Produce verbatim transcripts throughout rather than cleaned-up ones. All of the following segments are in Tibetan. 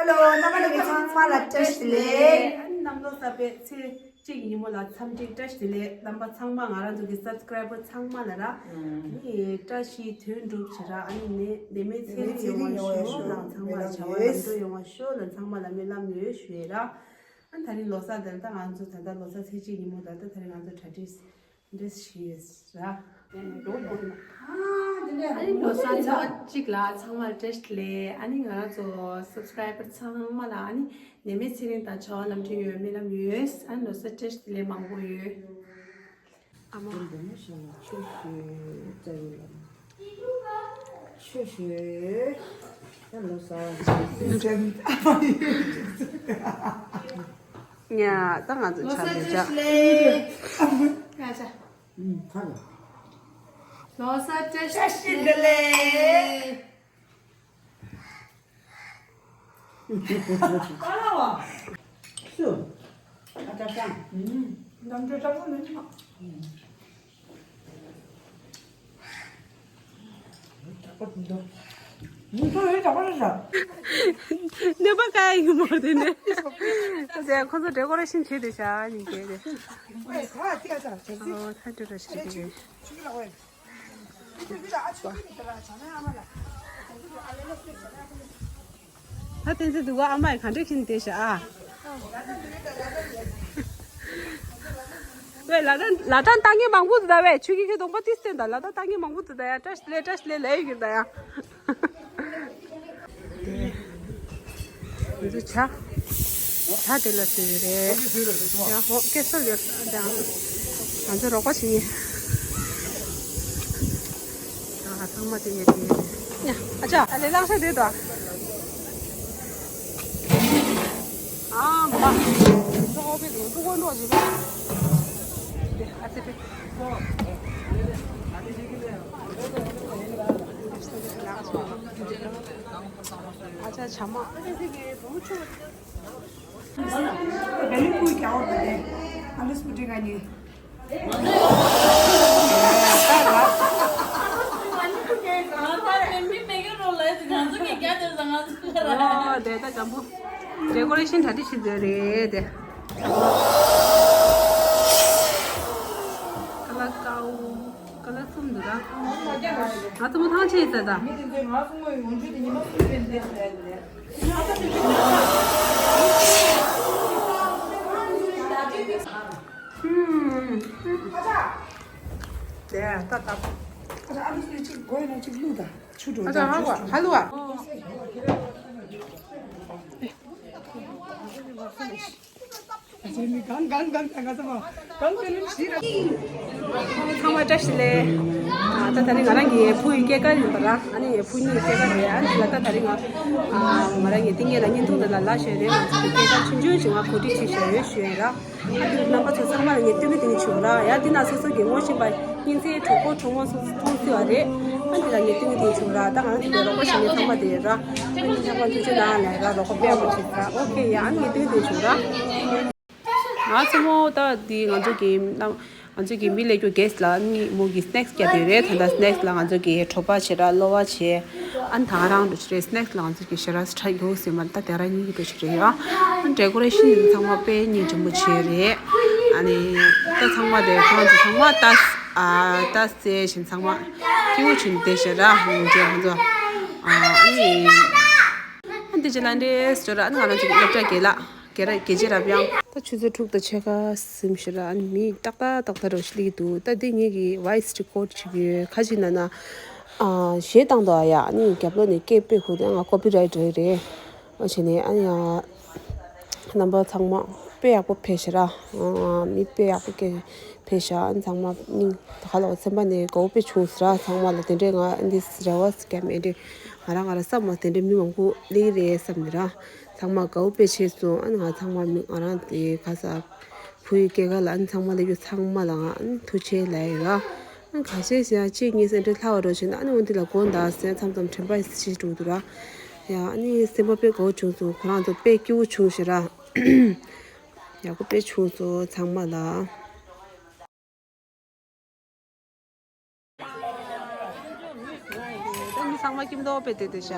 ཧེ་ལོ། རྣམ་པ་ལྷན་རྒྱས་ཚང་མ་ལ་བཀྲ་ཤིས་བདེ་ལེགས། ཨ་ནི་གནམ་ལོ་གསར་པའི་ཚེས་གཅིག་ཉིན་མོ་ལ་འཚམས་འདྲི་བཀྲ་ཤིས་བདེ་ལེགས། རྣམ་པ་ཚང་མ་ང་རང་ཚོ་གི་སབ་སི་ཀ་རའི་བར་ཚང་མ་ལ་ར། ཨ་ནི་བཀྲ་ཤིས་དོན་འགྲུབ་བྱེད་ར། ཨ་ནི་ནད་མེད་ཚེ་རིང་ཡོང་བ་ཤོག་ལ་ཚང་མ་ལ་བྱ་བ་ལམ་འགྲོ་ཡོང་བ་ཤོག་ལ་ཚང་མ་ལ་སྨོན་ལམ་ཡོད་ཞུ་ཡས་ར། ཨ་ནི་ད་རིང་ལོ་གསར་དེར་ད་ང་ཚོ་ད་ལྟ་ལོ་གསར་ཚེས་གཅིག་ཉིན་མོ་ད་ལྟ་ད་རིང་ང་ཚོ་གྲ་སྒྲིག་འདྲེས་ཤིས་ར། ཨ་ནི་ལོ་གསར་ཚེས་གཅིག་ལ་ཚང་མར་བཀྲ་ཤིས་བདེ་ལེགས། ཨ་ནི་ང་རང་ཚོ་སབ་སི་ཀ་རའི་བར་ཚང་མ་ལ་ཨ་ནི་ནད་མེད་ཚེ་རིང་དང་བྱ་བ་ལམ་འགྲོ་ཡོང་བའི་སྨོན་ལམ་ཡོད། ཨ་ནི་ལོ་གསར་བཀྲ་ཤིས་བདེ་ལེགས་མང་པོ་ཡོད། ཨ་མ། ཆོས་ཞུ་རྩ་བའི་བླ་མ། ཆོས་ཞུ། ད་ལོ་གསར། ཉ་ད་ང་ཚོ་ཆ་མེད་ཅག་ལོ་གསར་བཀྲ་ཤིས་བདེ་ལེགས། ནད་པ་ག་ཡིན་མོ་དེ་ནས། ད་ཁོ་ཚོ་ཌེ་ཀོ་རེ་ཤན་བྱེད་དེ་ཤ་ཉིན་གྱི་དེ། ཨོ་ཐ་ཏུ་ར་ཤི་དེ། ད་བསྟན་འཛིན་འདུག་ག་ཨ་མ་ཡི་ག་འདྲས་ཁྱེར་བསྡད་ཤག་ཨ། ཝེ་ལ་དྭགས་ལ་དྭགས་ལྟ་མཁན་མང་པོ་འདུག་ད་ཝེ། ཆོས་ཀྱི་ཁྱེད་གདོང་པ་ཏིས་བསྟན་ད་ལ་དྭགས་ལྟ་མཁན་མང་པོ་འདུག་ད་ཡ། བཀྲ་ཤིས་བདེ་ལེགས་བཀྲ་ཤིས་བདེ་ལེགས་ལབ་ཡོད་ཀྱི་ད་ཡ། ང་ཚོ་ཇ། ཇ་དེ་ལ་བཟོས་ཡོད་རེད། ཡ་ཧོ་ཀེ་སར་ཡོད་ད། ང་ཚོ་རོགས་པ་བྱེད་ཡིན། ཨ་ཚང་མ་དེ་ཡོད་དེ་ཡོད་རེད། ཡ་ཨ་ཅག་ཨ་ལེ་ལང་ཤ་དེ་དང་། ཨ་མ། ཚོགས་པའི་དེ་ཕྲུ་གུ་འགྲོ་བཞིན་པ། དེ་ཨ་ཙི་པེ། ཨ་ཅག་ཇ་མ། བེ་ལི་ཀུའི་རྒྱ་བོ་དེ་ཨ་ལིས་པུ་ཏི་ག་ནི། ཌེ་ཀོ་རེ་ཤན་གྲ་སྒྲིག་བྱེད་འདོད་རེད་དེ། ཀ་ལ་ཀའོ། ཀ་ལ་གསུམ་འདུག་ར། ང་ཚོ་མོ་ཐང་ཆད་ཟེར་ད། ཧུམ། དེ་ད་ད། ཨ་ཅག་ཧ་ལུ་ཨ། ཚང་མ་བཀྲ་ཤིས་བདེ་ལེགས། ད་ད་རིང་ང་རང་གི་བུ་ཡི་སྐྱེས་སྐར་ཡིན་པ་ར། ཨ་ནི་བུ་གཉིས་ཀྱི་སྐྱེས་སྐར་རེད། ཨ་ནི་ལ་ད་ད་རིང་ང་ང་རང་གི་ཏིང་ངེ་ལ་བརྙན་ཐུང་འདི་ལ་ལ་ཞོན་རེད། ང་ཚོ་གི་སྐྱེས་སྐར་ཆུང་ཆུང་ཞིག་ང་གོ་སྒྲིག་བྱེད་བཞག་ཡོད་ཞུ་ཡ་ར། ཨ་ནི་རྣམ་པ་ཚོ་ཚང་མ་ལ་ངས་སྟོན་གི་དེ་ནི་བྱུང་ར། ཡ་འདི་ན་སོ་སོ་གི་ངོ་ཤེས་པ་གཉེན་ཚན་གྲོགས་པོ་གྲོགས་མོ་སོ་སོ་མཐོང་སྲིད་པ་རེད། ཨ་འདི་ལ་ངས་སྟོན་གི་དེ་བྱུང་ར། ད་ང་ཚོ་གི་རོགས་པ་བྱེད་མཁན་ཚང་མ་དེ་ཡོད་ར། ཨ་ནི་ཚང་མ་ཐུགས་རྗེ་གནང་ལ་ར་རོགས་པ་དཔེ་ཡག་པོ་བྱེད་ས། ཨོ་ཁེ། ཡ་ཨ་ནི་ངས་སྟོན་གི་དེ་བྱུང་ར། ང་ཚོ་མོ་ད་འདི་ང་ཚོ་གི་ང་ཚོ་གི་མི་ལས་རྒྱུ་གེ་སི་ལ་ནི་མོ་གི་སི་ནེག་སི་རྒྱག་དེ་རེད། ད་ལྟ་སི་ནེག་སི་ལ་ང་ཚོ་གི་གྲོ་པ་བྱེད་ར་གློ་བ་བྱེད། ཨ་ནི་ད་རང་འགྲོ་ཆེ་རེད། སི་ནེག་སི་ལ་ང་ཚོ་གི་ཞེ་ར་སི་ཁྲ་ཡོད་ཟེར་མ་ད་དེ་ར་གཉིས་ཀྱི་འགྲོ་ཆེ་རེད་ཡ། ཨ་ནི་ཌེ་ཀོ་རེ་ཤན་ཚང་མ་དཔེ་སྙིང་རྗེ་མོ་བྱེད་རེད། ཨ་ནི་ད་ཚང་མ་དེ་ཁོང་ཚོ་ཚང་མ་ད་ཨ་ད་སེ་བཞིན་ཚང་མ་སྐྱིད་པོ་བྱུང་དེ་ཞེ་ར་ཧུང་ཅེ་ཁོང་ཚོ་ཨ་ཨ་ནི་ཨ་ནི་དེ་རྗེས་ལ་འདྲེས་ཞོར་ཨ་ནི་ང་རང་ཚོ་གི་སློབ་གྲྭ་དགེ་ལགས། རྒྱལ་ར་རྒྱལ་རྗེས་རབ་ཡངས། ད་ཆུ་ཚོད་དྲུག་དང་ཕྱེད་ཀ་ཟིན་ཤག་ར། ཨ་ནི་མི་ཏག་ཏག་ཏག་ཏག་རང་ཞིག་སླེབས་ཀྱི་འདུག་ད་འདི་ངེད་ཀྱི་ཝོ་ཡིས་རི་ཀོཌ་བྱེད་ཀྱི་ཡོད། ཁ་ཅིག་ན་ན་ཨ་གཞས་བཏང་འདུག་ཨ་ཡ། ཨ་ནི་རྒྱབ་ལོགས་ནས་སྐད་དཔེ་ཁུག་དེ་ང་ཀོ་པི་རའེ་ཊི་རེད་རེད། ཨ་བྱས་ནས་ཨ་ནི་ཡ་རྣམ་པ་ཚང་མ་དཔེ་ཡག་པོ་ཕེབས་ཤག་ར། ཨ་མི་དཔེ་ཡག་པོ་སྐད་ཕེབས་ཤག་ཨ་ནི་ཚང་མ་སྙིང་ད་ག་ལོག་སེམས་པ་ནས་དགའ་བོ་དཔེ་བྱུང་ཟེར་ར། ཚང་མ་ལ་དེ་འདྲས་ང་ཨ་འདི་རེ་བ་སྐྱབས་མེད་འདྲས་ང་རང་ང་རང་བསམ་མ་དེ་འདྲས་མི་མང་པོ་སླེབས་རེད་བསམ་ནས་ར། ཚང་མ་དགའ་བོ་དཔེ་བྱས་སོང་། ཨ་ནི་ང་ཚང་མ་མི་ང་རང་དེ་ག་ས་བུ་ཡི་སྐྱེས་སྐར་ལ་ཨ་ནི་ཚང་མ་སླེབས་རྒྱུ་ཚང་མ་ལ་ང་ཨ་ནི་ཐུགས་རྗེ་ཆེ་ལབ་ཡིན་ར། ཨ་ནི་ཁ་ཤས་ཤིག་ཡང་གཅིག་གཉིས་ཟེར་འདྲ་ལྷག་པ་འགྲོ་བྱས་ན་ཨ་ནི་འོ་འདི་ལ་དགོངས་དག་ཟེར་མཚམས་མཚམས་དྲན་པ་ཞིག་འགྲོ་འདུག་ར། ཡ་ཨ་ནི་སེམས་པ་དཔེ་དགའ་བོ་བྱུང་སོང་། ཁོ་རང་ཚོ་དཔེ་སྐྱིད་པོ་བྱུང་ཞེས་ར། ཡག་པོ་དཔེ་བྱུང་སོང་ཚང་མ་ལ། ད་མི་ཚང་མ་ཁྱིམ་ཐོག་དཔེ་བསྡད་བསྡད་ཤག་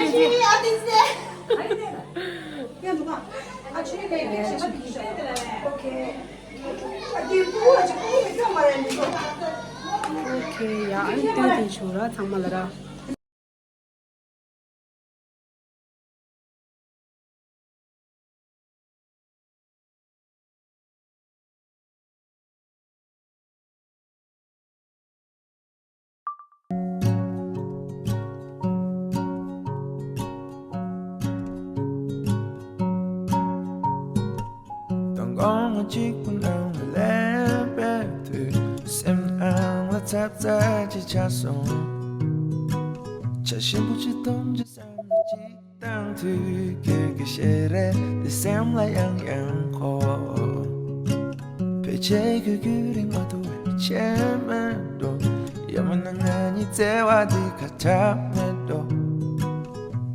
ཨ་ཏི་ཙེ། ཨ་ཏི་ཙེ། ཡ་འདུག་ག་ཨ་ཆོས་ལས་ཀྱི་ཞེ་པོ་འདི་ཞོག་ཨོ་ཁེ། ཨ་འདི་ཕྲུ་གུ་ལ་ཅིག་ཁོང་གིས་སྐྱོན་མ་རེད་འདི་ཚོ། ཨོ་ཁེ། ཡ་ཨ་ནི་སྟོན་དེ་བྱུང་ར་ཚང་མ་ལ་ར། དང་དགོང་མོ་གཅིག་པུ་ནང་ལ་སླེབས་པའི་དུས། སེམས་ནང་ལ་ཚ་ཚ་ཅིག་ཆགས་སོང་། བྱ་ཞིམ་པོ་ཅིག་འཐུང་ཅིག་བསམ་བློ་ཅིག་བཏང་དུས། ཁྱོད་ཀྱི་ཞལ་རས་འདི་སེམས་ལ་ཡང་ཡང་འཁོར། ཕལ་ཆེར་ཁྱོད་རྒྱུན་རིང་མ་ཐུབ་པའི་ཆད་མེད་འགྲོ། ཡང་མིན་ན་ང་གཉིས་བརྩེ་བ་འདི་ཁ་གྲག་མེད་འགྲོ།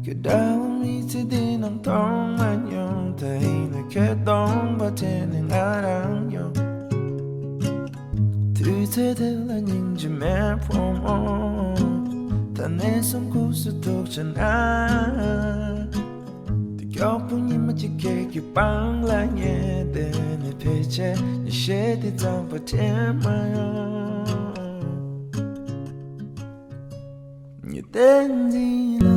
ཁྱོད་འདྲ་བོ་མི་ཚེ་འདི་ནང་མཐོང་མ་མྱོང་། ད་ཡིན་ན་ཁྱོད་སྟོང་པ་དྲན་ནས་ང་རང་ཡོང་། དུས་ཚོད་དེ་ལ་སྙིང་རྗེ་མེད་ཕོ་མོ། ད་ནས་བཟུང་ཁུག་སུ་ཐུག་བྱ་ན། དེ་མགྱོགས་པོ་ཉི་མ་གཅིག་ཁྱེད་ཀྱི་པང་ལ་ཉལ་བསྡད་ནས། ཕལ་ཆེར་ཉི་ཤེལ་དེ་ཙམ་པ་དྲན་མ་ཡོང་། ཉི་ཟླ་འདི་ལ་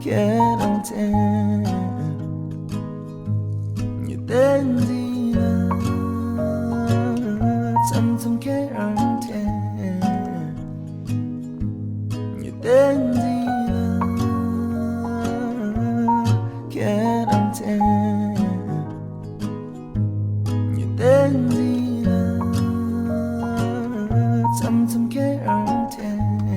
ཁྱེད་རང་དྲན། ཉི་ཟླ་འདི་ལ་མཚམས་མཚམས་ཁྱེད་རང་དྲན། ཉི་ཟླ་འདི་ལ་ཁྱེད་རང་དྲན། ཉི་ཟླ་འདི་ལ་མཚམས་མཚམས་ཁྱེད་རང་དྲན།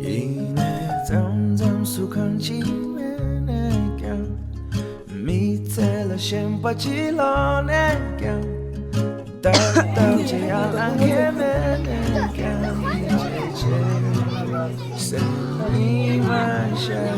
ཡིན་ནའི་མཚམས་མཚམས་སུ་གང་ཅི་མེད་ནས་ཀྱང་། མི་ཚེ་ལ་ཞེན་པ་ཅི་ལོག་ནས་ཀྱང་། ཏག་ཏག་ཅིག་ཡར་ལངས་མཁན་མེད་ནས་ཀྱང་། ཡིད་ཆེས་བྱེད་སེམས་ཉི་མ་ཤར་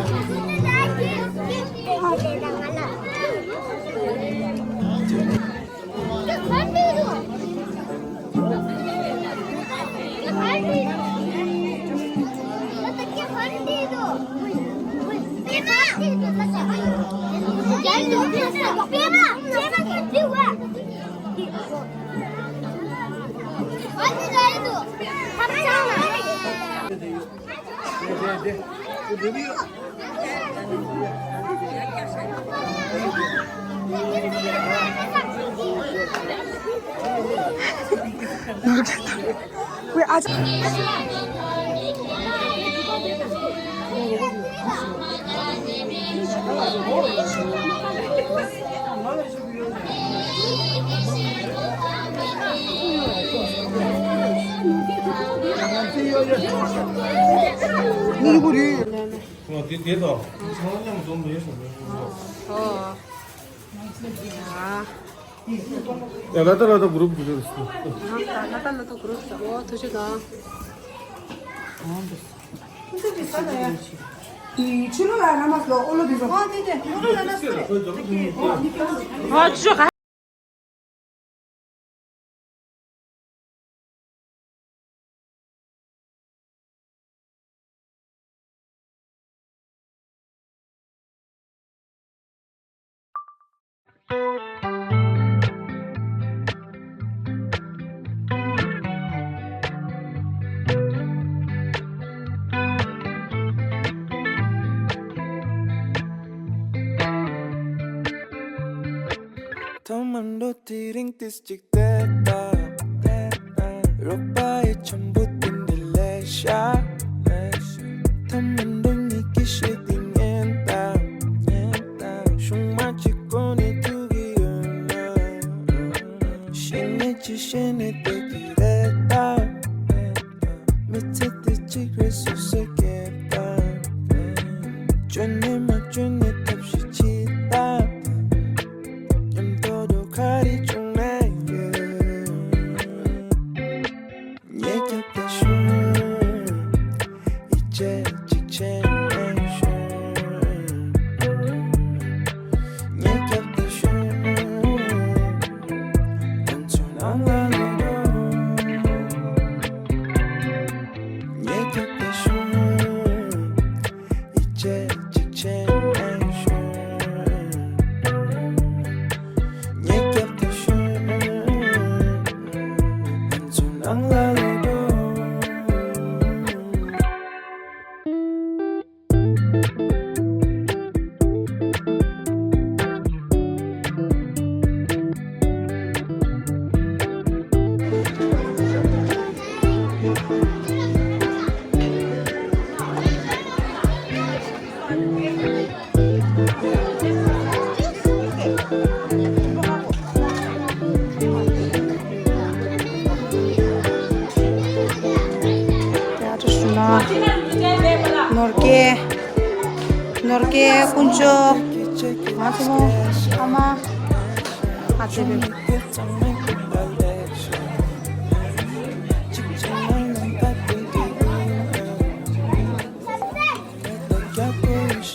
ཨོ་དེ་དེ་དང་ཚང་མ་མཉམ་དུ་འཛོམས་མེད་སོང་། ཨོ། ཡ་ལ་ད་ལ་ད་གུ་རུབ་གུ་རུབ་སོང་། ལ་ད་ལ་ད་གུ་རུབ་སོང་། ཨོ་ཐུགས་རྗེ་གནང་། ཨོ་འདི། ཆུ་ལོ་ལ་ར་མ་སོ་ཨོ་ལོ་དེ་ཚོ། ཨོ་དེ་དེ་ཨོ་ལོ་ལ་ན་སོ། ཨོ་ཆུ་ག་ཐ་མ་འགྲོ་དེ་རིང་ཏིས་གཅིག་བལྟས་ད། རོགས་པ་ཡི་འཆམ་པོ་དེ་འདྲ་ལས་ཤ། ཐ་མ་འགྲོ་གཉིས་ཀྱི་ཤེས་དེ་ཉན་ད། ཤུང་མ་གཅིག་གོ་ནས་ཐུག་གི་ཡོད་ན། ཤེས་ནས་ཅི་ཤེས་ནས་བལྟས་ཀྱི་རེད་ད། མི་ཚེ་དེ་གཅིག་རེད་སོ་སོས་སྐྱེལ་ད། བཅོས་ནས་མ་བཅོས་ནས་ཐབས་ཤེས་བྱེད་ད། མཉམ་དུ་འགྲོ་ག་རེ་བྱུང་ན་ཡོད། ཉེ་རྒྱབ་ཏུ་ཤོག་ཡིད་ཆེས་གཅིག་བྱས་ནས་ཤོག་ཉེ་རྒྱབ་ཏུ་ཤོག་ང་ཚོ་ནང་ལ་ལོག་རོགས། ཉེ་རྒྱབ་ཏུ་ཤོག་ཡིད་ཆེས་གཅིག་བྱས་ནས་ཤོག་ཉེ་རྒྱབ་ཏུ་ཤོག་ང་ཚོ་ནང་ལ་ལོག་རོགས། ནོར་སྐལ། ནོར་སྐལ་དཀོན་མཆོག་ང་ཚོ་ཨ་མ། ཨ་ཙི་བེ། ཤ་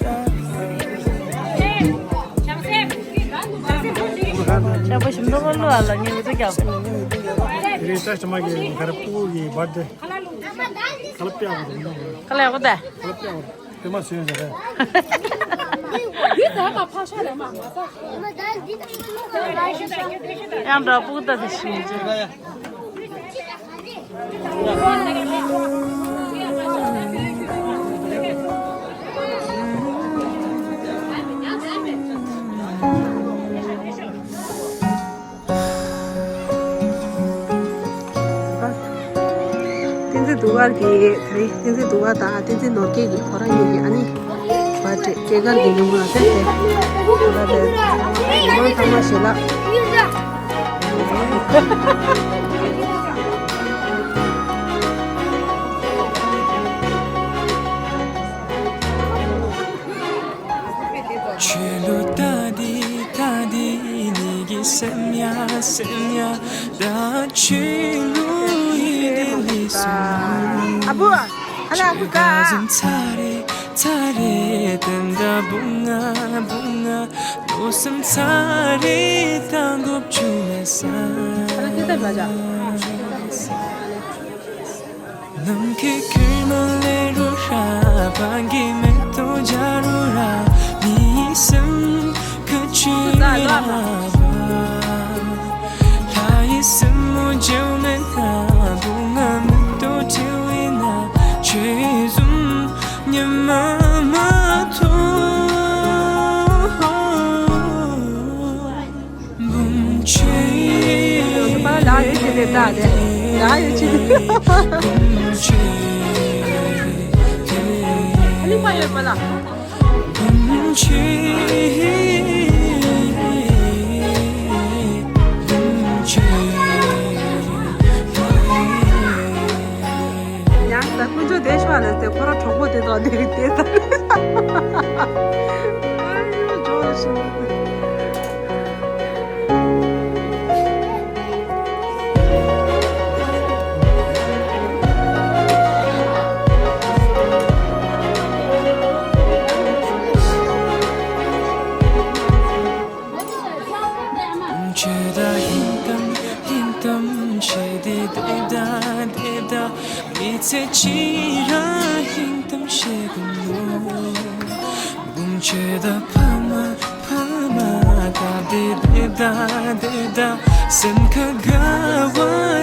པོ་ཞིམ་མདོག་ལོ་ཨ་ལ་ཉེ་བུ་ཚོ་རྒྱབ། དེ་རིང་ས་ཞིམ་མ་གི་ག་རེ་ཕྲུ་གུ་གི་བར་ཌེ། ཁ་ལག་པ་ཡག་པོ་འདུག་ཁ་ལག་ཡག་པོ་ད། ཁ་ལག་པ་ཡག་པོ་རེད། དེ་མ་ཟོས་ཟེར་རེད། འདི་ད་མ་ཕག་ཤ་རེད་མ་མ་ཟ། ཡང་འདྲ་ཕྲུ་གུ་ད་དེ་ཞིམ་ཅི། བསྟན་འཛིན་དུ་བར་གྱི་དེ་རིང་བསྟན་འཛིན་དུ་བ་དང་བསྟན་འཛིན་ནོར་སྐལ་གྱི་ཁོ་རང་གཉིས་ཀྱི་ཨ་ནི་བར་ཌེ་སྐྱེས་སྐར་གྱི་ཉིན་མོ་ལ་བསྟན་ཏེ་བར་ཌེ་མང་ཚང་མ་ཞལ་ལག་ཆོས་ལུགས་ལྟ་དེ་ལྟ་དེ་ནི་གི་སེམས་ཡ་སེམས་ཡ་ད་ཆོས་ལུགས་ཡིན་དེ་ལས་སོང་། ཨ་བུ། ཨ་ལ་ཨ་བུ་ག་ཚ་རེ་ཚ་རེ་དེ་འདྲ་བུང་ང་བུང་ང་ལོ་སེམས་ཚ་རེ་ད་འགོ་བཅུག་མེད་ས། ཨ་ལ་ཁྱེད་ཚ་བ་ཇ། ནམ་མཁའི་ཁྱོན་མ་ལས་རུ་ཧྲ་བང་གི་མེ་ཏོག་རྒྱ་རུ་ར་མིའི་སེམས་ཁ་ཆུ་ཡི་ར་བ། ལྷ་ཡི་སེན་མོ་བརྗེད་མེད་ན་བུ་ང་མེ་ཏོག་བྲིས་བས་ན་ཆོས་བཟུང་ཉི་མ་མ་ཐོ། ཡང་ད་ཀུན་སྤྱོད་བདེ་ཤོག་ལ་ཟེར་ཁོ་རང་གྲོགས་པོ་དེ་དང་བསྡད་ཀྱི་བསྡད་ད། ཨ་ཡོ་ཇོ་ཞིག་ཆོས་ད་ཧིང་གཏམ་ཧིང་གཏམ་བྱེད་དེ་བསྡད་ད་བསྡད་ད། མི་ཚེ་གཅིག་རང་ཧིང་གཏམ་བཤད་དགོས་ནོ། བུམ་ཆོས་དང་ཕ་མ་ཕ་མ་ད་དེ་ ད་དེ་ད་སེམས་ཁ་དགའ་བ་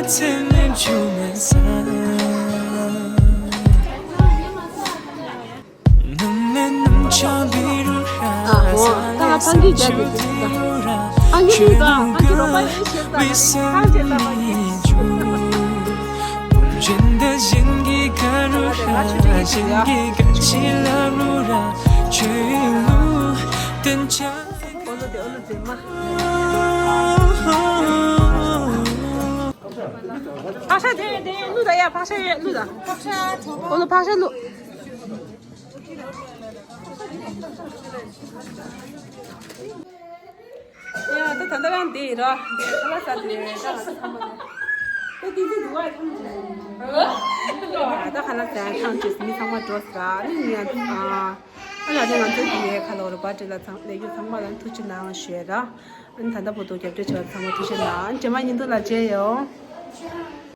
ཚེ་ལས་བྱུང་མེད་ས། ནམ་ལས་ནམ་ཆ་བི་རུ་ཧ་ཨ་ཧོ། ད་ཕ་གི་རྒྱ་དེ་དེ་ད་ཕ་གི་དེ་ད་ཕ་གི་རོ་པ་ཡེ་ཤེས་ད་ཕ་གི་ཐང་ཅེ་ད་ཕ་གི། འོ་ལོ་དེ་འོ་ལོ་ཛེ་མ། ཕག་ཤ་དེ་དེ་བླུགས་ད་ཡ། ཕག་ཤ་ཡ་བླུགས་ད། འོ་ལོ་ཕག་ཤ་བླུགས། ཡ་ད་ད་ལྟ་རང་འདི་ར་འདི་ཁ་ལག་ཟ་དེ་ད་ང་ཚོ་ཚང་མ་ལ་ད་དེ་དེ་འདུག་བ་ཐམས་ཅད། ད་ཁ་ལག་ཟ་ཐམས་ཅད་མི་ཚང་མ་འགྲོ་ཟ་ནི་ཡ། ཨ་ལ་དེ་ང་ཚོ་དེ་ཁ་ལོ་ར་པ་ཏྲི་ལ་ཚང་ལས་རྒྱུ་ཚང་མ་ལ་ཐུགས་རྗེ་གནང་ཞུ་ཡ་ར། ཨ་ནི་ད་ལྟ་བར་དུ་རྒྱབ་སྐྱོར་བྱས་པ་ཚང་མ་ཐུགས་རྗེ་གནང་། རྗེས་མ་ཉིན་ཐོ་ལ་མཇལ་ཡོང་།